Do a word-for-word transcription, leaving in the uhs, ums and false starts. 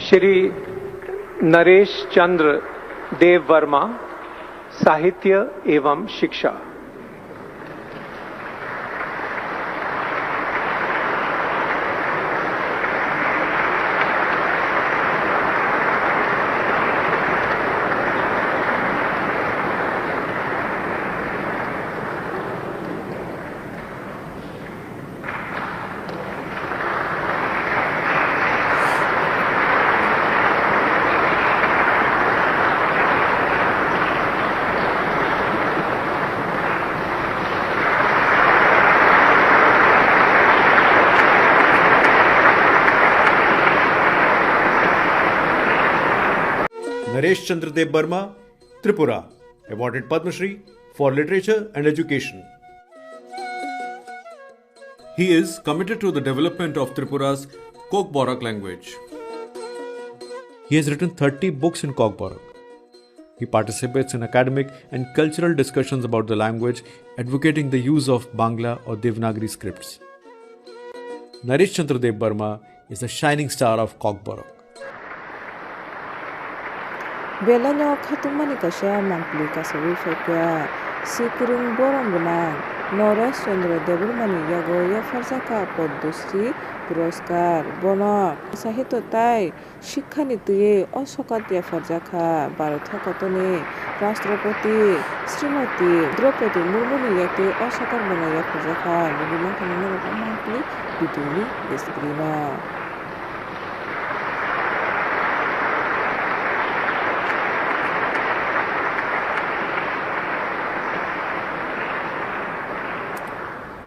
श्री नरेश चंद्र देव वर्मा, साहित्य एवं शिक्षा। Naresh Chandra Deb Barma, Tripura, awarded Padma Shri for Literature and Education. He is committed to the development of Tripura's Kokborok language. He has written thirty books in Kokborok. He participates in academic and cultural discussions about the language, advocating the use of Bangla or Devanagari scripts. Naresh Chandra Deb Barma is the shining star of Kokborok. Belai no khatungmani kaisa mangpili kasawi phaikha. Sikwrwng borom gwnang Naresh Chandra Debbarmani yago yapharjakha Padma Shri Puraskar. Bono sahityo tai shikhani twiwi o sokat yapharjakha. Bharat hakotorni Rashtrapati Srimati Draupadi Murmuni yaktwi o sokat bono yapharjakha. Nugwi mankha norok o mangpili video ni screen o.